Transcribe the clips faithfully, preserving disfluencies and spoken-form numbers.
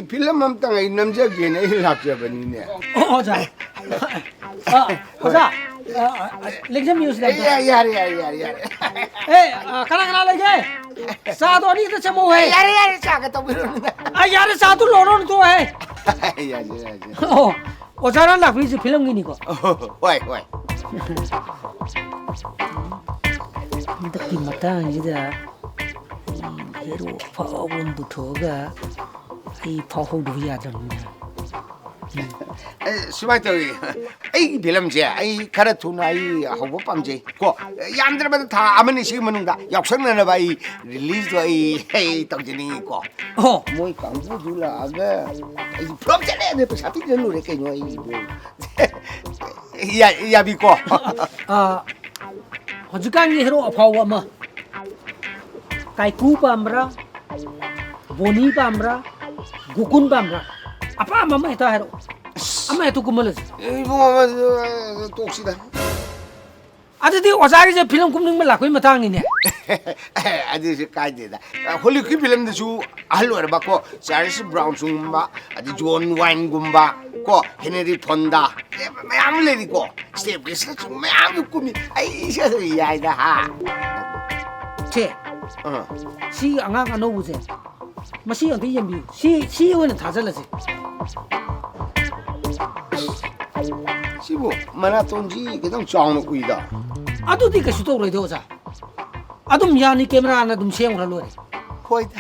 Film ꯑꯝꯇꯪ ꯑꯩ ꯅꯝꯖꯒꯦꯅ ꯑꯩ ꯂꯥꯛꯆꯕꯅꯤꯅꯦ꯫ ꯑꯣ, ꯑꯣꯖꯥ꯫ ꯑ, ꯑꯣꯖꯥ, ꯑ, ꯑ, ꯂꯦꯡꯖꯝ ꯃ꯭ꯌꯨꯖꯤꯛ ꯑꯝꯇ꯫ ꯑꯦ, ꯌꯥꯔꯦ, ꯌꯥꯔꯦ, ꯌꯥꯔꯦ, ꯌꯥꯔꯦ꯫ ꯑꯦ, ꯑ, ꯀꯅꯥ ꯀꯅꯥ ꯂꯩꯒꯦ? ꯆꯥꯗꯣ ꯑꯅꯤꯗ ꯆꯦꯃꯧꯍꯦ꯫ ꯌꯥꯔꯦ, ꯌꯥꯔꯦ, ꯆꯥꯒ ꯇꯧꯕꯤꯔꯣꯅꯨꯗ꯫ ꯑ, ꯌꯥꯔꯦ, ꯆꯥꯗꯣ ꯂꯣꯟꯂꯣ ꯇꯣꯛꯑꯣꯍꯦ꯫ ꯌꯥꯔꯦ, ꯌꯥꯔꯦ꯫ ꯑꯣ, ꯑꯣꯖꯥꯅ ꯂꯥꯛꯄꯤꯔꯤꯁꯦ ꯐꯤꯂꯝꯒꯤꯅꯤꯀꯣ? ꯑꯣ, ꯍꯣꯏ, ꯍꯣꯏ꯫ ꯍꯟꯗꯛꯀꯤ ꯃꯇꯥꯡꯁꯤꯗ ꯍꯦꯔꯣ ꯑꯐꯥꯎꯕ ꯑꯃ ꯄꯨꯊꯣꯛꯑꯒ ꯑꯩ ꯐꯥꯎꯍꯧꯗꯕ ꯌꯥꯗ꯭ꯔꯕꯅꯤꯅ꯫ ꯑꯦ, ꯁꯨꯃꯥꯏꯅ ꯇꯧꯋꯤ, ꯑꯩꯒꯤ ꯐꯤꯂꯝꯁꯦ ꯑꯩ ꯈꯔ ꯊꯨꯅ ꯑꯩ ꯍꯧꯕ ꯄꯥꯝꯖꯩ ꯀꯣ꯫ ꯌꯥꯝꯗ꯭ꯔꯕꯗ ꯊꯥ ꯑꯃꯅꯤ ꯁꯤꯒꯤ ꯃꯅꯨꯡꯗ ꯌꯥꯎꯁꯪꯅꯅꯕ ꯑꯩ ꯔꯤꯂꯤꯖꯇꯣ ꯑꯩ, ꯑꯩ ꯇꯧꯖꯅꯤꯡꯉꯤꯀꯣ꯫ ꯑꯣ꯫ ꯃꯣꯏ ꯀꯥꯡꯕꯨꯗꯨ ꯂꯥꯛꯑꯒ ꯑꯩ ꯐ꯭ꯂꯣꯞ ꯆꯠꯂꯦꯅ ꯄꯩꯁꯥ ꯄꯤꯗꯅ ꯂꯣꯏꯔꯦ ꯀꯩꯅꯣ ꯑꯩꯕꯨ꯫ ꯌꯥ-, ꯌꯥꯕꯤꯀꯣ꯫ ꯑ, ꯍꯧꯖꯤꯛꯀꯥꯟꯒꯤ ꯍꯦꯔꯣ ꯑꯐꯥꯎꯕ ꯑꯃ, ꯀꯥꯏꯀꯨ ꯄꯥꯝꯕ꯭ꯔꯥ, ꯕꯣꯅꯤ ꯄꯥꯝꯕ꯭ꯔꯥ, ꯒꯣꯀꯨꯟ ꯄꯥꯝꯕ꯭ꯔꯥ? ꯑꯄꯥꯝꯕ ꯑꯃ ꯍꯦꯛꯇ ꯍꯥꯏꯔꯛꯑꯣ꯫ ꯑꯃ ꯍꯦꯛꯇ ꯀꯨꯝꯍꯜꯂꯁꯤ꯫ ꯏꯕꯨꯡꯉꯣ, ꯑꯃ, ꯇꯣꯛꯁꯤꯗ꯫ ꯑꯗꯨꯗꯤ ꯑꯣꯖꯥꯒꯤꯁꯦ ꯐꯤꯂꯝ ꯀꯨꯝꯅꯤꯡꯕ ꯂꯥꯛꯄꯩ ꯃꯇꯥꯡꯅꯤꯅꯦ꯫ ꯑꯗꯨꯁꯨ ꯀꯥꯏꯗꯦꯗ꯫ ꯍꯣꯂꯤꯋꯨꯗꯀꯤ ꯐꯤꯂꯝꯗꯁꯨ ꯑꯍꯜ ꯑꯣꯏꯔꯕ ꯀꯣ, ꯆꯥꯔꯂꯤꯁ ꯕ꯭ꯔꯥꯎꯟꯁꯟꯒꯨꯝꯕ, ꯑꯗꯩ ꯖꯣꯟ ꯋꯥꯏꯟꯒꯨꯝꯕ ꯀꯣ, ꯍꯦꯅꯔꯤ ꯐꯣꯟꯗꯥ, ꯃꯌꯥꯝ ꯑꯃ ꯂꯩꯔꯤꯀꯣ꯫ ꯁ꯭ꯇꯦꯞ ꯒ꯭ꯔꯦꯁꯀꯁꯨ ꯃꯌꯥꯝꯁꯨ ꯀꯨꯝꯃꯤ꯫ ꯑꯩ ꯏꯁꯥꯁꯨ ꯌꯥꯏꯗ, ꯍꯥ? ꯁꯦ, ꯑꯥ꯫ ꯁꯤ ꯑꯉꯥꯡ ꯑꯅꯧꯕꯁꯦ, ꯃꯁꯤ ꯑꯝꯇ ꯌꯦꯡꯕꯤꯌꯨ꯫ ꯁꯤ, ꯁꯤ ꯑꯣꯏꯅ ꯊꯥꯖꯤꯜꯂꯁꯤ꯫ ꯁꯤꯕꯨ ꯃꯅꯥꯇꯣꯟꯁꯤ ꯈꯤꯇꯪ ꯆꯥꯎꯅ ꯎꯏꯗ꯫ ꯑꯗꯨꯗꯤ ꯀꯩꯁꯨ ꯇꯧꯔꯣꯏꯗ, ꯑꯣꯖꯥ꯫ ꯑꯗꯨꯝ ꯌꯥꯅꯤ, ꯀꯦꯃꯦꯔꯥꯅ ꯑꯗꯨꯝ ꯁꯦꯝꯈ꯭ꯔ ꯂꯣꯏꯔꯦ꯫ ꯍꯣꯏꯗ꯫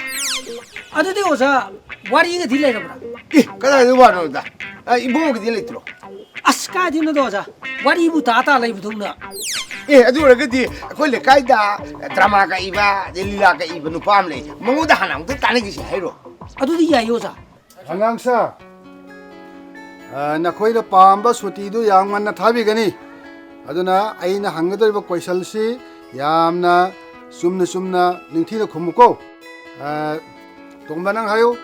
ꯑꯗꯨꯗꯤ ꯑꯣꯖꯥ, ꯋꯥꯔꯤꯒꯗꯤ ꯂꯩꯔꯕ꯭ꯔꯥ? ꯑꯦ, ꯀꯗꯥꯏꯗ ꯋꯥꯅꯣꯗ? ꯑ, ꯏꯕꯨꯡꯉꯣꯒꯤꯗꯤ ꯂꯩꯇ꯭ꯔꯣ? ꯑꯁ, ꯀꯥꯏꯗꯩꯅꯣꯗ, ꯑꯣꯖꯥ? ꯋꯥꯔꯤꯕꯨ ꯇꯥ ꯇꯥ ꯂꯩꯕꯗꯧꯅ꯫ ꯑꯦ, ꯑꯗꯨ ꯑꯣꯏꯔꯒꯗꯤ ꯑꯩꯈꯣꯏ ꯂꯩꯀꯥꯏꯗ ꯗ꯭ꯔꯃꯥꯒ ꯏꯕ, ꯑꯗꯩ ꯂꯤꯂꯥꯒ ꯏꯕ ꯅꯨꯄꯥ ꯑꯃ ꯂꯩ꯫ ꯃꯉꯣꯟꯗ ꯍꯥꯟꯅ ꯑꯃꯨꯛꯇ ꯇꯥꯟꯅꯈꯤꯁꯦ ꯍꯥꯏꯔꯣ? ꯑꯗꯨꯗꯤ ꯌꯥꯏꯌꯦ, ꯑꯣꯖꯥ꯫ ꯑꯉꯥꯡꯁꯥ, ꯑ, ꯅꯈꯣꯏꯅ ꯄꯥꯝꯕ ꯁꯨꯇꯤꯗꯨ ꯌꯥꯝ ꯉꯟꯅ ꯊꯥꯕꯤꯒꯅꯤ꯫ ꯑꯗꯨꯅ ꯑꯩꯅ ꯍꯪꯒꯗꯧꯔꯤꯕ ꯀꯣꯏꯁꯟꯁꯤ ꯌꯥꯝꯅ ꯆꯨꯝꯅ ꯆꯨꯝꯅ ꯅꯤꯡꯊꯤꯅ ꯈꯨꯝꯃꯨꯀꯣ꯫ ꯑ, ꯇꯣꯝꯕ, ꯅꯪ ꯍꯥꯏꯌꯨ꯫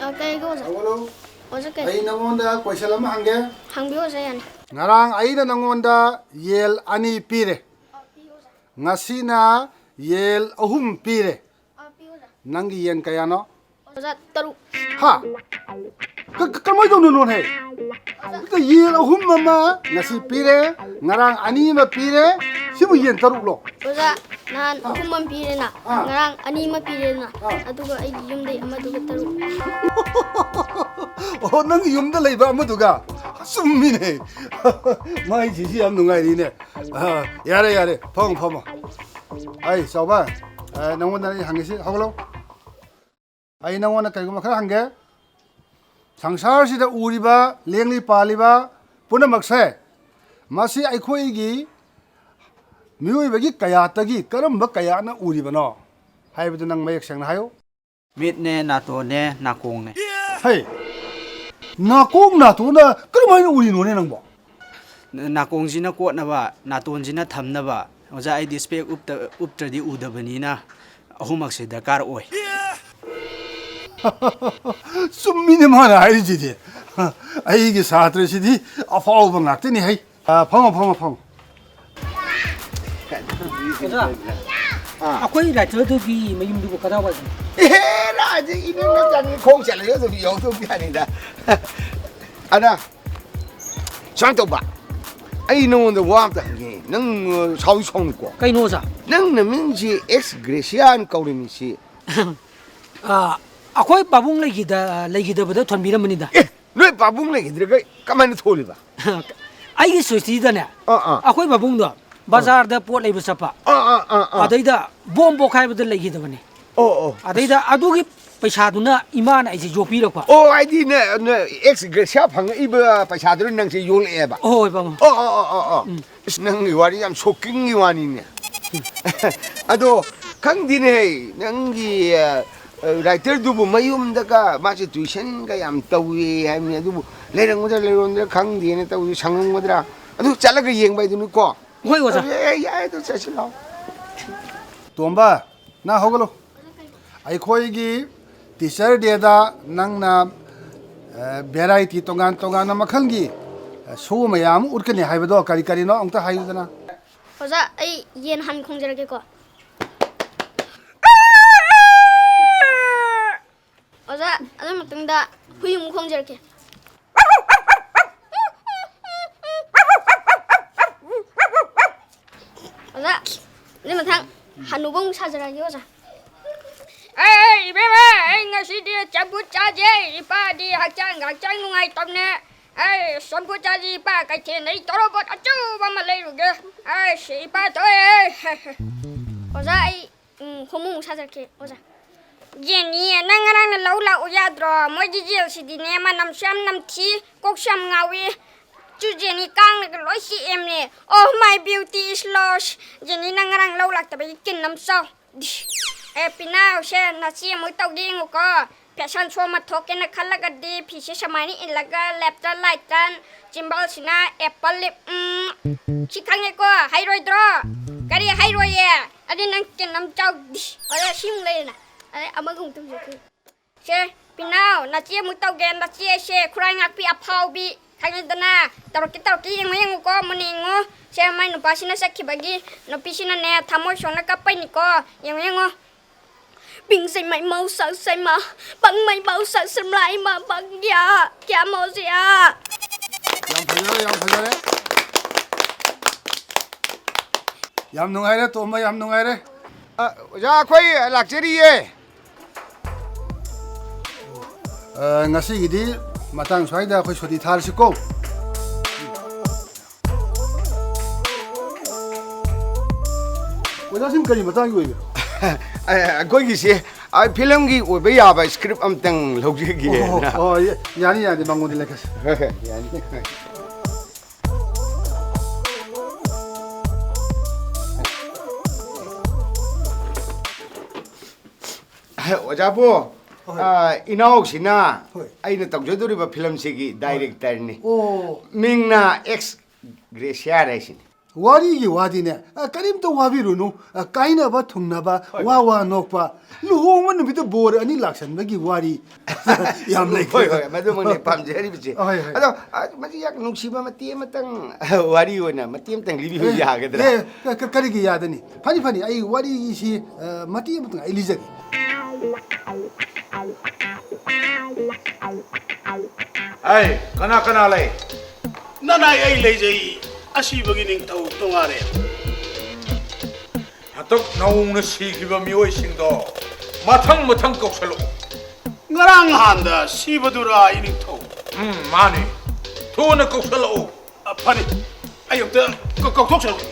ꯑ, ꯀꯩꯒꯤ, ꯑꯣꯖꯥ? ꯍꯧꯒꯠꯂꯣ꯫ ꯑꯣꯖꯥ, ꯀꯩ? ꯑꯩ ꯅꯉꯣꯟꯗ ꯀꯣꯏꯁꯟ ꯑꯃ ꯍꯪꯒꯦ꯫ ꯍꯪꯕꯤꯌꯨ, ꯑꯣꯖꯥ, ꯌꯥꯅꯤ꯫ ꯉꯔꯥꯡ ꯑꯩꯅ ꯅꯉꯣꯟꯗ ꯌꯦꯟ ꯑꯅꯤ ꯄꯤꯔꯦ꯫ ꯑ, ꯄꯤꯌꯨ, ꯑꯣꯖꯥ꯫ ꯉꯁꯤꯅ ꯌꯦꯟ ꯑꯍꯨꯝ ꯄꯤꯔꯦ꯫ ꯑ, ꯄꯤꯌꯨ, ꯑꯣꯖꯥ꯫ ꯅꯪꯒꯤ ꯌꯦꯟ ꯀꯌꯥꯅꯣ? ꯑꯣꯖꯥ, ꯇꯔꯨꯛ꯫ ꯍꯥ? ꯀ-, ꯀ-, ꯀꯃꯥꯏꯅ ꯇꯧꯅꯣ, ꯅꯣꯟꯍꯦ? ꯍꯦꯛꯇ ꯌꯦꯟ ꯑꯍꯨꯝ ꯑꯃ ꯉꯁꯤ ꯄꯤꯔꯦ, ꯉꯔꯥꯡ ꯑꯅꯤ ꯑꯃ ꯄꯤꯔꯦ, ꯁꯤꯕꯨ ꯌꯦꯟ ꯇꯔꯨꯛꯂꯣ? ꯑꯣꯖꯥ, ꯅꯍꯥꯟ ꯑꯍꯨꯝ ꯑꯃ ꯄꯤꯔꯦꯅ, ꯑꯥ꯫ ꯉꯔꯥꯡ ꯑꯅꯤ ꯑꯃ ꯄꯤꯔꯦꯅ, ꯑꯥ꯫ ꯑꯗꯨꯒ ꯑꯩꯒꯤ ꯌꯨꯝꯗꯩ ꯑꯃꯗꯨꯒ ꯇꯔꯨꯛ꯫ ꯑꯣꯍꯣ, ꯅꯪꯒꯤ ꯌꯨꯝꯗ ꯂꯩꯕ ꯑꯃꯗꯨꯒ? ꯆꯨꯝꯃꯤꯅꯦ꯫ ꯃꯥꯏꯁꯤꯁꯨ ꯌꯥꯝ ꯅꯨꯡꯉꯥꯏꯔꯤꯅꯦ꯫ ꯑꯥ, ꯌꯥꯔꯦ, ꯌꯥꯔꯦ, ꯐꯝꯃꯣ, ꯐꯝꯃꯣ꯫ ꯑꯩ ꯆꯥꯎꯕ, ꯑ, ꯅꯪꯉꯣꯟꯗ ꯑꯩ ꯍꯪꯉꯤꯁꯤ, ꯍꯧꯒꯠꯂꯣ꯫ ꯑꯩ ꯅꯪꯉꯣꯟꯗ ꯀꯔꯤꯒꯨꯝꯕ ꯈꯔ ꯍꯪꯒꯦ꯫ ꯁꯪꯁꯥꯔꯁꯤꯗ ꯎꯔꯤꯕ, ꯂꯦꯡꯂꯤ ꯄꯥꯜꯂꯤꯕ ꯄꯨꯝꯅꯃꯛꯁꯦ, ꯃꯁꯤ ꯑꯩꯈꯣꯏꯒꯤ ꯃꯤꯑꯣꯏꯕꯒꯤ ꯀꯌꯥꯠꯇꯒꯤ ꯀꯔꯝꯕ ꯀꯌꯥꯠꯅ ꯎꯔꯤꯕꯅꯣ ꯍꯥꯏꯕꯗꯨ ꯅꯪ ꯃꯌꯦꯛ ꯁꯦꯡꯅ ꯍꯥꯏꯌꯨ꯫ ꯃꯤꯠꯅꯦ, ꯅꯥꯇꯣꯟꯅꯦ, ꯅꯥꯀꯣꯡꯅꯦ꯫ ꯍꯩ! ꯅꯥꯀꯣꯡ ꯅꯥꯇꯣꯟꯅ ꯀꯔꯝꯍꯥꯏꯅ ꯎꯔꯤꯅꯣꯅꯦ ꯅꯪꯕꯣ? ꯅꯥꯀꯣꯡꯁꯤꯅ ꯀꯣꯠꯅꯕ, ꯅꯥꯇꯣꯟꯁꯤꯅ ꯊꯝꯅꯕ꯫ ꯑꯣꯖꯥ, ꯑꯩꯗꯤ ꯏꯁꯄꯦꯛ ꯎꯞꯇ-, ꯎꯞꯇ꯭ꯔꯗꯤ ꯎꯗꯕꯅꯤꯅ ꯑꯍꯨꯝꯃꯛꯁꯦ ꯗꯔꯀꯥꯔ ꯑꯣꯏ꯫ ꯆꯨꯝꯃꯤꯅꯦ ꯃꯥꯅ ꯍꯥꯏꯔꯤꯁꯤꯗꯤ꯫ ꯑꯩꯒꯤ ꯁꯥꯇ꯭ꯔꯁꯤꯗꯤ ꯑꯐꯥꯎꯕ ꯉꯥꯛꯇꯅꯤ ꯍꯩ꯫ ꯑ, ꯐꯝꯃꯣ, ꯐꯝꯃꯣ, ꯐꯝꯃꯣ꯫ ꯑꯣꯖꯥ, ꯑꯥ꯫ ꯑꯩꯈꯣꯏ ꯔꯥꯏꯇꯔꯗꯨꯒꯤ ꯃꯌꯨꯝꯗꯨꯕꯨ ꯀꯗꯥꯏꯋꯥꯏꯗꯅꯣ? ꯑꯦ, ꯔꯥꯏꯇꯔ ꯏꯅꯛ ꯅꯛ ꯖꯥꯠꯅꯤ, ꯈꯣꯡ ꯆꯠꯂꯒ ꯑꯗꯨꯝ ꯌꯧꯊꯣꯛꯄ ꯌꯥꯅꯤꯗ꯫ ꯑꯗ, ꯁꯨꯃꯥꯏꯅ ꯇꯧꯕ, ꯑꯩ ꯅꯉꯣꯟꯗ ꯋꯥ ꯑꯝꯇ ꯍꯪꯒꯦ꯫ ꯅꯪ, ꯑ, ꯁꯥꯎꯗꯤ ꯁꯥꯎꯅꯨꯀꯣ꯫ ꯀꯩꯅꯣ ꯑꯣꯖꯥ? ꯅꯪ ꯅꯃꯤꯡꯁꯤ ꯑꯦꯛꯁ ꯒ꯭ꯔꯦꯁꯤꯌꯥꯅ ꯀꯧꯔꯤꯃꯤꯁꯤ? ꯑ, ꯑꯩꯈꯣꯏ ꯄꯥꯕꯨꯡ ꯂꯩꯈꯤꯗ-, ꯂꯩꯈꯤꯗꯕꯗ ꯊꯣꯟꯕꯤꯔꯝꯕꯅꯤꯗ꯫ ꯑꯦ, ꯅꯣꯏ ꯄꯥꯕꯨꯡ ꯂꯩꯈꯤꯗ꯭ꯔꯒ ꯀꯃꯥꯏꯅ ꯊꯣꯜꯂꯤꯕ? ꯑꯩꯒꯤ ꯁꯨꯁꯇꯤꯗꯅꯦ, ꯑꯥ, ꯑꯥ꯫ ꯑꯩꯈꯣꯏ ꯄꯥꯕꯨꯡꯗꯣ ꯑꯥ꯫ ꯕꯖꯥꯔꯗ ꯄꯣꯠ ꯂꯩꯕ ꯆꯠꯄ꯫ ꯑꯥ, ꯑꯥ, ꯑꯥ, ꯑꯥ꯫ ꯑꯗꯩꯗ ꯕꯣꯝ ꯄꯣꯈꯥꯏꯕꯗ ꯂꯩꯈꯤꯗꯕꯅꯦ꯫ ꯑꯣ, ꯑꯣ꯫ ꯑꯗꯩꯗ ꯑꯗꯨꯒꯤ ꯄꯩꯁꯥꯗꯨꯅ ꯏꯃꯥꯅ ꯑꯩꯁꯦ ꯌꯣꯛꯄꯤꯔꯛꯄ꯫ ꯑꯣ, ꯍꯥꯏꯗꯤ ꯅ-, ꯅ-, ꯑꯦꯛꯁ ꯒ꯭ꯔꯦꯁꯤꯌꯥ ꯐꯪꯉꯛꯏꯕ ꯄꯩꯁꯥꯗꯨꯅ ꯅꯪꯁꯦ ꯌꯣꯛꯂꯛꯑꯦꯕ? ꯍꯣꯏ, ꯄꯥꯕꯨꯡ꯫ ꯑꯣ, ꯑꯣ, ꯑꯣ, ꯑꯣ, ꯑꯣ꯫ ꯎꯝ꯫ ꯏꯁ, ꯅꯪꯒꯤ ꯋꯥꯔꯤ ꯌꯥꯝ ꯁꯣꯛꯀꯤꯡꯒꯤ ꯋꯥꯅꯤꯅꯦ꯫ ꯑꯗꯣ ꯈꯪꯗꯦꯅꯦ, ꯅꯪꯒꯤ, ꯑ, ꯑ, ꯔꯥꯏꯇꯔꯗꯨꯕꯨ ꯃꯌꯨꯝꯗꯒ ꯃꯥꯁꯦ ꯇ꯭ꯌꯨꯁꯟꯒ ꯌꯥꯝ ꯇꯧꯏ ꯍꯥꯏꯕꯅꯤ꯫ ꯑꯗꯨꯕꯨ ꯂꯩꯔꯝꯒꯗ꯭ꯔꯥ ꯂꯩꯔꯝꯗ꯭ꯔꯥ ꯈꯪꯗꯦꯅꯦ ꯇꯧꯔꯤꯁꯦ, ꯁꯪꯉꯝꯒꯗ꯭ꯔꯥ? ꯑꯗꯨ ꯆꯠꯂꯒ ꯌꯦꯡꯕ ꯍꯥꯏꯗꯨꯅꯤꯀꯣ꯫ ꯍꯣꯏ, ꯑꯣꯖꯥ꯫ ꯑꯗꯨ, ꯑꯦ, ꯌꯥꯏ, ꯑꯗꯨ ꯆꯠꯁꯤ ꯂꯥꯛꯑꯣ꯫ ꯇꯣꯝꯕ, ꯅꯪ ꯍꯧꯒꯠꯂꯣ꯫ ꯑꯩꯈꯣꯏꯒꯤ ꯇꯤꯆꯔ ꯗꯦꯗ ꯅꯪꯅ, ꯑ, ꯚꯦꯔꯥꯏꯇꯤ ꯇꯣꯉꯥꯟ ꯇꯣꯉꯥꯟꯕ ꯃꯈꯜꯒꯤ, ꯑ, ꯁꯣ ꯃꯌꯥꯝ ꯑꯃ ꯎꯠꯀꯅꯤ ꯍꯥꯏꯕꯗꯣ ꯀꯔꯤ ꯀꯔꯤꯅꯣ ꯑꯝꯇ ꯍꯥꯏꯌꯨꯗꯅ꯫ ꯑꯣꯖꯥ, ꯑꯩ ꯌꯦꯟ ꯍꯥꯟꯅ ꯈꯣꯡꯖꯔꯛꯀꯦꯀꯣ꯫ ꯇꯨꯡꯗ ꯍꯨꯏ ꯑꯃꯨꯛ ꯈꯣꯡꯖꯔꯛꯀꯦ꯫ ꯑꯣꯖꯥ, ꯑꯗꯨ ꯃꯊꯪ ꯍꯅꯨꯕ ꯑꯃꯨꯛ ꯁꯥꯖꯔꯛꯑꯒꯦ ꯑꯣꯖꯥ꯫ ꯑꯩ ꯏꯕꯦꯝꯃ, ꯑꯩ ꯉꯁꯤꯗꯤ ꯆꯝꯐꯨꯠ ꯆꯥꯁꯦ꯫ ꯏꯄꯥꯗꯤ ꯍꯛꯆꯥꯡ ꯍꯛꯆꯥꯡ ꯅꯨꯡꯉꯥꯏꯇꯕꯅꯦ꯫ ꯑꯩ ꯆꯝꯐꯨꯠ ꯆꯥꯁꯤ ꯏꯄꯥ, ꯀꯩꯊꯦꯜꯗ ꯑꯩ ꯇꯣꯔꯣꯕꯣꯠ ꯑꯆꯧꯕ ꯑꯃ ꯂꯩꯔꯨꯒꯦ꯫ ꯑꯩ ꯏꯄꯥ ꯊꯣꯛꯑꯦ꯫ ꯑꯣꯖꯥ, ꯑꯩ ꯎꯝ, ꯍꯣꯃꯣ ꯑꯃꯨꯛ ꯁꯥꯖꯔꯛꯀꯦ ꯑꯣꯖꯥ꯫ ꯖꯦꯅꯤ, ꯅꯪ ꯉꯔꯥꯡꯅ ꯂꯧ ꯂꯥꯛꯎ ꯌꯥꯗ꯭ꯔꯣ? ꯃꯣꯏꯒꯤ ꯖꯦꯜꯁꯤꯗꯤꯅꯦ, ꯃꯅꯝꯁꯨ ꯌꯥꯝ ꯅꯝꯊꯤ, ꯀꯣꯛꯁꯨ ꯌꯥꯝ ꯉꯥꯎꯏ꯫ ꯆꯨ ꯖꯦꯅꯤ, ꯀꯥꯡꯅꯒ ꯂꯣꯏ ꯆꯤꯛꯑꯦꯝꯅꯦ꯫ Oh, my beauty is lost꯫ Jenny, ꯅꯪ ꯉꯔꯥꯡ ꯂꯧ ꯂꯥꯛꯇꯕꯒꯤ ꯀꯤꯟ ꯑꯃ ꯆꯥꯎ꯫ ꯑꯦ, ꯄꯤꯅꯥꯎꯁꯦ, ꯅꯆꯦ ꯑꯃꯨꯛ ꯇꯧꯒꯦ ꯌꯦꯡꯉꯨꯀꯣ꯫ Fashion show ꯑꯃ ꯊꯣꯛꯀꯦꯅ ꯈꯜꯂꯒꯗꯤ ꯐꯤꯁꯦ ꯁꯨꯃꯥꯏꯅ ꯏꯜꯂꯒ left turn, right turn, ꯆꯤꯝꯕꯥꯜꯁꯤꯅ apple lip, ꯎꯝ, ꯁꯤ ꯈꯪꯉꯦꯀꯣ, ꯍꯩꯔꯣꯏꯗ꯭ꯔꯣ? ꯀꯔꯤ ꯍꯩꯔꯣꯏꯌꯦ? ꯑꯗꯨ ꯅꯪ ꯀꯩꯅꯣꯝ ꯆꯥꯎꯗꯤ꯫ ꯑꯗ ꯁꯤꯃꯨꯛ ꯂꯩꯔꯦꯅ꯫ ꯑꯗꯩ ꯑꯃꯒ ꯑꯃꯨꯛ ꯇꯧꯖꯔꯛꯀꯦ꯫ ꯁꯦ, ꯄꯤꯅꯥꯎ, ꯅꯆꯦ ꯑꯃꯨꯛ ꯇꯧꯒꯦ, ꯅꯆꯦꯁꯦ ꯈꯨꯔꯥꯏ ꯉꯥꯛꯄꯤ ꯑꯐꯥꯎꯕꯤ, ꯈꯪꯉꯦꯗꯅ? ꯇꯧꯔꯛꯀꯦ, ꯇꯧꯔꯛꯀꯦ, ꯌꯦꯡꯉꯣ, ꯌꯦꯡꯉꯣꯀꯣ, ꯃꯨꯟꯅ ꯌꯦꯡꯉꯣ꯫ ꯁꯦ, ꯃꯥꯏ ꯅꯨꯄꯥꯁꯤꯅ ꯆꯠꯈꯤꯕꯒꯤ ꯅꯨꯄꯤꯁꯤꯅꯅꯦ, ꯊꯃꯣꯏ ꯁꯣꯛꯅ ꯀꯞꯄꯩꯅꯤꯀꯣ꯫ ꯌꯦꯡꯉꯣ, ꯌꯦꯡꯉꯣ꯫ ꯄꯤꯡ ꯁꯩꯃꯥꯏ ꯃꯧ ꯁꯛ ꯁꯩꯃꯥ, ꯄꯪꯃꯩ ꯃꯧ ꯁꯛ ꯁꯝꯂꯥꯏ ꯃꯥ ꯄꯪꯒ꯭ꯌꯥ, ꯀꯌꯥ ꯃꯧꯁꯤꯌꯥ꯫ ꯌꯥꯝ ꯐꯖꯔꯦ, ꯌꯥꯝ ꯐꯖꯔꯦ꯫ ꯌꯥꯝ ꯅꯨꯡꯉꯥꯏꯔꯦ, ꯇꯣꯝꯕ, ꯌꯥꯝ ꯅꯨꯡꯉꯥꯏꯔꯦ꯫ ꯑ, ꯑꯣꯖꯥ, ꯑꯩꯈꯣꯏ ꯂꯥꯛꯆꯔꯤꯌꯦ꯫ ꯑ, ꯉꯁꯤꯒꯤꯗꯤ ꯃꯇꯥꯡ ꯁ꯭ꯋꯥꯏꯗ ꯑꯩꯈꯣꯏ ꯁꯨꯇꯤ ꯊꯥꯔꯁꯤꯀꯣ꯫ ꯑꯣꯖꯥꯁꯤꯡ ꯀꯔꯤ ꯃꯇꯥꯡꯒꯤ ꯑꯣꯏꯕꯤꯔꯣ? ꯑ, ꯑꯩꯈꯣꯏꯒꯤꯁꯦ, ꯑ, ꯐꯤꯂꯝꯒꯤ ꯑꯣꯏꯕ ꯌꯥꯕ script ꯑꯝꯇꯪ ꯂꯧꯖꯒꯦꯅ꯫ ꯑꯣ, ꯑꯣ, ꯌꯥ-, ꯌꯥꯅꯤ, ꯌꯥꯅꯤ, ꯃꯉꯣꯟꯗ ꯂꯩꯈꯠꯁꯤ꯫ ꯍꯣꯏ, ꯍꯣꯏ, ꯌꯥꯅꯤ꯫ ꯑꯣꯖꯥꯕꯨ, ꯍꯣꯏ꯫ ꯑ, ꯏꯅꯥꯎꯁꯤꯅ ꯍꯣꯏ꯫ ꯑꯩꯅ ꯇꯧꯖꯗꯣꯔꯤꯕ ꯐꯤꯂꯝꯁꯤꯒꯤ ꯍꯣꯏ꯫ Directorꯅꯤ꯫ ꯑꯣ꯫ ꯃꯤꯡꯅ ꯑꯦꯛꯁ ꯒ꯭ꯔꯦꯁꯤꯌꯥ ꯍꯥꯏꯁꯤꯅꯤ꯫ ꯋꯥꯔꯤꯒꯤ ꯋꯥꯗꯤꯅꯦ, ꯑ, ꯀꯔꯤꯝꯇ ꯋꯥꯕꯤꯔꯨꯅꯨ꯫ ꯑ, ꯀꯥꯏꯅꯕ ꯊꯨꯡꯅꯕ, ꯍꯣꯏ, ꯋꯥ ꯍꯣꯏ꯫ ꯋꯥ ꯅꯣꯛꯄ, ꯂꯨꯍꯣꯡꯕ ꯅꯨꯃꯤꯠꯇ ꯕꯣꯔ ꯑꯅꯤ ꯂꯥꯛꯁꯟꯕꯒꯤ ꯋꯥꯔꯤ ꯌꯥꯝ ꯂꯩꯈ꯭ꯔꯦ꯫ ꯍꯣꯏ, ꯍꯣꯏ, ꯃꯗꯨꯃꯛꯅꯦ ꯄꯥꯝꯖꯔꯤꯕꯁꯦ꯫ ꯍꯣꯏ, ꯍꯣꯏ꯫ ꯑꯗꯣ, ꯑ, ꯃꯁꯤ ꯌꯥꯝ ꯅꯨꯡꯁꯤꯕ ꯃꯇꯦꯛ ꯑꯃꯇꯪ, ꯋꯥꯔꯤ ꯑꯣꯏꯅ ꯃꯇꯦꯛ ꯑꯃꯇꯪ ꯂꯤꯕꯤꯕ ꯑꯦ, ꯌꯥꯒꯗ꯭ꯔꯥ? ꯑꯦ, ꯀ-, ꯀ-, ꯀꯔꯤꯒꯤ ꯌꯥꯗꯅꯤ? ꯐꯅꯤ, ꯐꯅꯤ, ꯑꯩ ꯋꯥꯔꯤꯁꯤ, ꯑ, ꯃꯇꯦꯛ ꯑꯃꯇꯪ ꯑꯩ ꯂꯤꯖꯒꯦ꯫ ꯑꯩ ꯀꯅꯥ ꯀꯅꯥ ꯂꯩ? ꯅꯅꯥꯏ ꯑꯩ ꯂꯩꯖꯩ, ꯑꯁꯤꯕꯒꯤ ꯅꯤꯡꯊꯧ ꯇꯣꯉꯥꯔꯦ꯫ ꯍꯟꯗꯛ ꯅꯧꯅ ꯁꯤꯈꯤꯕ ꯃꯤꯑꯣꯏꯁꯤꯡꯗꯣ ꯃꯊꯪ ꯃꯊꯪ ꯀꯧꯁꯜꯂꯛꯎ꯫ ꯉꯔꯥꯡ ꯅꯍꯥꯟꯗ ꯁꯤꯕꯗꯨꯔꯥ, ꯏꯅꯤꯡꯊꯧ? ꯎꯝ, ꯃꯥꯅꯤ꯫ ꯊꯨꯅ ꯀꯧꯁꯜꯂꯛꯎ꯫ ꯑ, ꯐꯅꯤ꯫ ꯑꯩ ꯑꯝꯇ ꯀ-, ꯀꯧꯊꯣꯛꯆꯔꯛꯀꯦ꯫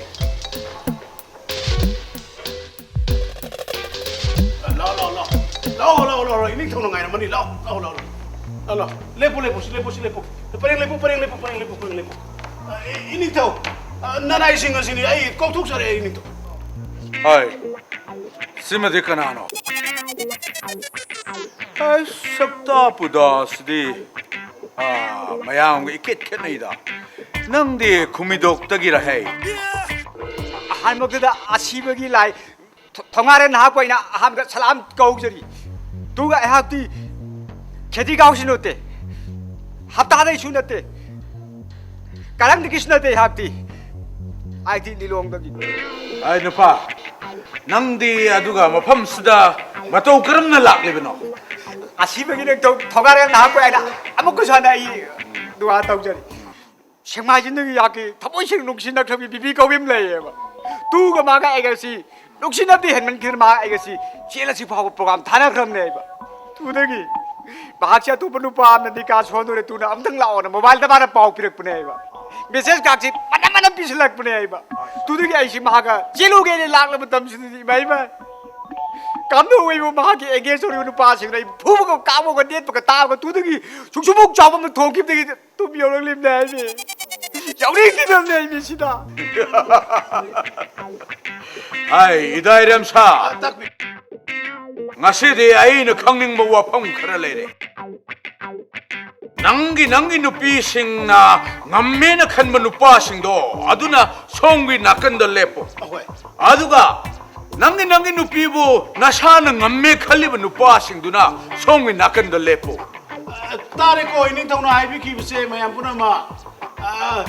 ꯂꯥꯛꯑꯣ, ꯂꯥꯛꯑꯣ, ꯂꯥꯛꯑꯣ꯫ ꯂꯥꯛꯑꯣ, ꯂꯥꯛꯑꯣ, ꯂꯥꯛꯑꯣ, ꯂꯥꯛꯑꯣ꯫ ꯏꯅꯤꯡꯊꯧꯅ ꯉꯥꯏꯔꯝꯃꯅꯤ꯫ ꯂꯥꯛꯑꯣ, ꯂꯥꯛꯑꯣ, ꯂꯥꯛꯑꯣ, ꯂꯥꯛꯑꯣ꯫ ꯂꯥꯛꯑꯣ, ꯂꯥꯛꯑꯣ꯫ ꯂꯦꯞꯄꯨ, ꯂꯦꯞꯄꯨ, ꯁꯤ ꯂꯦꯞꯄꯨ, ꯁꯤ ꯂꯦꯞꯄꯨ꯫ ꯄꯔꯦꯡ ꯂꯦꯞꯄꯨ, ꯄꯔꯦꯡ ꯂꯦꯞꯄꯨ, ꯄꯔꯦꯡ ꯂꯦꯞꯄꯨ, ꯄꯔꯦꯡ ꯂꯦꯞꯄꯨ꯫ ꯑ, ꯏ-, ꯏꯅꯤꯡꯊꯧ, ꯑ, ꯅꯅꯥꯏꯁꯤꯡ ꯑꯁꯤꯅꯤ꯫ ꯑꯩ ꯀꯧꯊꯣꯛꯆꯔꯛꯑꯦ, ꯏꯅꯤꯡꯊꯧ꯫ ꯍꯣꯏ꯫ ꯁꯤꯃꯗꯤ ꯀꯅꯥꯅꯣ? ꯑꯩ ꯁꯛꯇꯥ ꯄꯨꯗꯥꯁꯤꯗꯤ, ꯑꯥ, ꯃꯌꯥꯝꯒ ꯏꯈꯦꯠ ꯈꯦꯠꯅꯩꯗ꯫ ꯅꯪꯗꯤ ꯈꯨꯃꯤꯗꯣꯛꯇꯒꯤꯔ ꯍꯩ? ꯑꯍꯥꯟꯕꯗꯨꯗ ꯑꯁꯤꯕꯒꯤ ꯂꯥꯏ ꯊ-, ꯊꯧꯉꯥꯔꯦꯟ ꯅꯍꯥꯛꯄꯨ ꯑꯩꯅ ꯑꯍꯥꯟꯕꯗ ꯁꯂꯥꯝ ꯀꯧꯖꯔꯤ꯫ ꯑꯗꯨꯒ ꯑꯩꯍꯥꯛꯇꯤ ꯈꯦꯇ꯭ꯔꯤꯒꯥꯎꯁꯨ ꯅꯠꯇꯦ, ꯍꯞꯇꯥꯗꯩꯁꯨ ꯅꯠꯇꯦ, ꯀꯔꯝꯗꯒꯤꯁꯨ ꯅꯠꯇꯦ ꯑꯩꯍꯥꯛꯇꯤ꯫ ꯑꯩꯗꯤ ꯂꯤꯂꯣꯡꯗꯒꯤ꯫ ꯑꯩ ꯅꯨꯄꯥ, ꯅꯪꯗꯤ ꯑꯗꯨꯒ ꯃꯐꯝꯁꯤꯗ ꯃꯇꯧ ꯀꯔꯝꯅ ꯂꯥꯛꯂꯤꯕꯅꯣ? ꯑꯁꯤꯕꯒꯤ ꯅꯤꯡꯊꯧ ꯊꯧꯒꯥꯔꯦꯜ ꯅꯍꯥꯛꯄꯨ ꯑꯩꯅ ꯑꯃꯨꯛꯀꯁꯨ ꯍꯟꯅ ꯑꯩ ꯗꯨꯋꯥ ꯇꯧꯖꯔꯤ꯫ ꯁꯦꯛꯃꯥꯏꯖꯤꯟꯗꯒꯤ ꯌꯥꯛꯀꯤ ꯊꯃꯣꯏ ꯁꯦꯡꯅ ꯅꯨꯡꯁꯤꯅꯈ꯭ꯔꯕꯤ ꯕꯤꯕꯤ ꯀꯧꯕꯤ ꯑꯃ ꯂꯩꯌꯦꯕ꯫ ꯇꯨꯒ ꯃꯥꯒ ꯑꯩꯒꯁꯤ ꯅꯨꯡꯁꯤꯅꯕꯗꯤ ꯍꯦꯟꯃꯟꯈꯤꯗꯅ ꯃꯥꯒ ꯑꯩꯒꯁꯤ ꯖꯦꯜ ꯑꯁꯤ ꯐꯥꯎꯕ ꯄ꯭ꯔꯣꯒꯥꯝ ꯊꯥꯅꯈ꯭ꯔꯕꯅꯦꯕ꯫ ꯇꯨꯗꯒꯤ ꯃꯍꯥꯛꯁꯦ ꯑꯇꯣꯞꯄ ꯅꯨꯄꯥ ꯑꯃꯅ ꯅꯤꯀꯥ ꯁꯣꯟꯗꯣꯔꯦ, ꯇꯨꯅ ꯑꯝꯇꯪ ꯂꯥꯛꯑꯣꯅ ꯃꯣꯕꯥꯏꯜꯗ ꯃꯥꯅ ꯄꯥꯎ ꯄꯤꯔꯛꯄꯅꯦꯕ꯫ ꯃꯦꯁꯦꯖ ꯀꯥꯛꯁꯤ ꯃꯅꯝ ꯃꯅꯝ ꯄꯤꯁꯤꯜꯂꯛꯄꯅꯦꯕ꯫ ꯇꯨꯗꯒꯤ ꯑꯩꯁꯤ ꯃꯍꯥꯛꯀ ꯆꯦꯜꯂꯨꯒꯦꯅ ꯂꯥꯛꯂꯕ ꯃꯇꯝꯁꯤꯗꯗꯤ ꯏꯃꯥ ꯏꯃꯥ, ꯀꯝꯗꯧ ꯑꯣꯏꯕ ꯃꯍꯥꯛꯀꯤ ꯑꯦꯡꯒꯦꯖ ꯇꯧꯔꯤꯕ ꯅꯨꯄꯥꯁꯤꯡꯅ ꯑꯩ ꯐꯨꯕꯒ ꯀꯥꯎꯕꯒ ꯅꯦꯠꯄꯒ ꯇꯥꯕꯒ ꯇꯨꯗꯒꯤ ꯁꯨꯛꯁꯨꯃꯨꯛ ꯆꯥꯎꯕ ꯑꯃ ꯊꯣꯛꯈꯤꯕꯗꯒꯤ ꯇꯨꯝ ꯌꯧꯔꯛꯂꯤꯕꯅꯦ ꯍꯥꯏꯃꯤ꯫ ꯌꯥꯎꯅꯤꯡꯗꯅꯕꯅꯦ ꯍꯥꯏꯃꯤ ꯁꯤꯗ꯫ ꯍꯥꯏ, ꯏꯗꯥꯏꯔꯦꯝꯁꯥ꯫ ꯉꯁꯤꯗꯤ ꯑꯩꯅ ꯈꯪꯅꯤꯡꯕ ꯋꯥꯐꯝ ꯈꯔ ꯂꯩꯔꯦ꯫ ꯅꯪꯒꯤ, ꯅꯪꯒꯤ ꯅꯨꯄꯤꯁꯤꯡꯅ ꯉꯝꯃꯦꯅ ꯈꯟꯕ ꯅꯨꯄꯥꯁꯤꯡꯗꯣ ꯑꯗꯨꯅ ꯁꯣꯝꯒꯤ ꯅꯥꯀꯟꯗ ꯂꯦꯞꯄꯣ꯫ ꯑꯍꯣꯏ꯫ ꯑꯗꯨꯒ ꯅꯪꯒꯤ, ꯅꯪꯒꯤ ꯅꯨꯄꯤꯕꯨ ꯅꯁꯥꯅ ꯉꯝꯃꯦ ꯈꯜꯂꯤꯕ ꯅꯨꯄꯥꯁꯤꯡꯗꯨꯅ ꯁꯣꯝꯒꯤ ꯅꯥꯀꯟꯗ ꯂꯦꯞꯄꯨ꯫ ꯑ, ꯇꯥꯔꯦꯀꯣ, ꯏꯅꯤꯡꯊꯧꯅ ꯍꯥꯏꯕꯤꯈꯤꯕꯁꯦ ꯃꯌꯥꯝ ꯄꯨꯝꯅꯃꯛ꯫ ꯑ,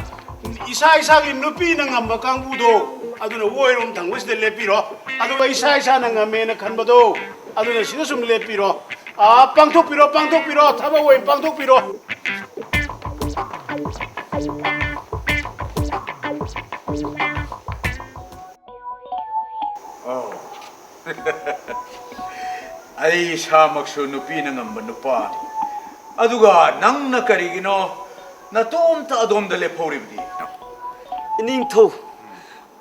ꯏꯁꯥ ꯏꯁꯥꯒꯤ ꯅꯨꯄꯤꯅ ꯉꯝꯕ ꯀꯥꯡꯕꯨꯗꯣ, ꯑꯗꯨꯅ ꯑꯣꯏꯔꯣꯝ ꯊꯪꯕꯁꯤꯗ ꯂꯦꯞꯄꯤꯔꯣ꯫ ꯑꯗꯨꯒ ꯏꯁꯥ ꯏꯁꯥꯅ ꯉꯝꯃꯦꯅ ꯈꯟꯕꯗꯣ, ꯑꯗꯨꯅ ꯁꯤꯗ ꯁꯨꯝ ꯂꯦꯞꯄꯤꯔꯣ꯫ ꯑ, ꯄꯥꯡꯊꯣꯛꯄꯤꯔꯣ, ꯄꯥꯡꯊꯣꯛꯄꯤꯔꯣ, ꯊꯕꯛ ꯑꯣꯏꯅ ꯄꯥꯡꯊꯣꯛꯄꯤꯔꯣ꯫ ꯑꯩ ꯏꯁꯥꯃꯛꯁꯨ ꯅꯨꯄꯤꯅ ꯉꯝꯕ ꯅꯨꯄꯥꯅꯤ꯫ ꯑꯗꯨꯒ ꯅꯪꯅ ꯀꯔꯤꯒꯤꯅꯣ ꯅꯇꯣꯝꯇ ꯑꯗꯣꯝꯗ ꯂꯦꯞꯍꯧꯔꯤꯕꯗꯤ? ꯏꯅꯤꯡꯊꯧ,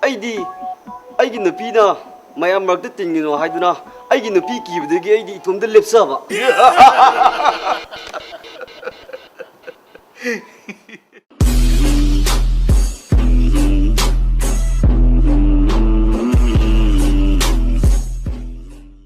ꯑꯩꯗꯤ ꯑꯩꯒꯤ ꯅꯨꯄꯤꯅ ꯃꯌꯥꯝ ꯃꯔꯛꯇ ꯇꯤꯟꯒꯅꯨ ꯍꯥꯏꯗꯨꯅ ꯑꯩꯒꯤ ꯅꯨꯄꯤ ꯀꯤꯕꯗꯒꯤ ꯑꯩꯗꯤ ꯏꯇꯣꯝꯇ ꯂꯦꯞꯆꯕ꯫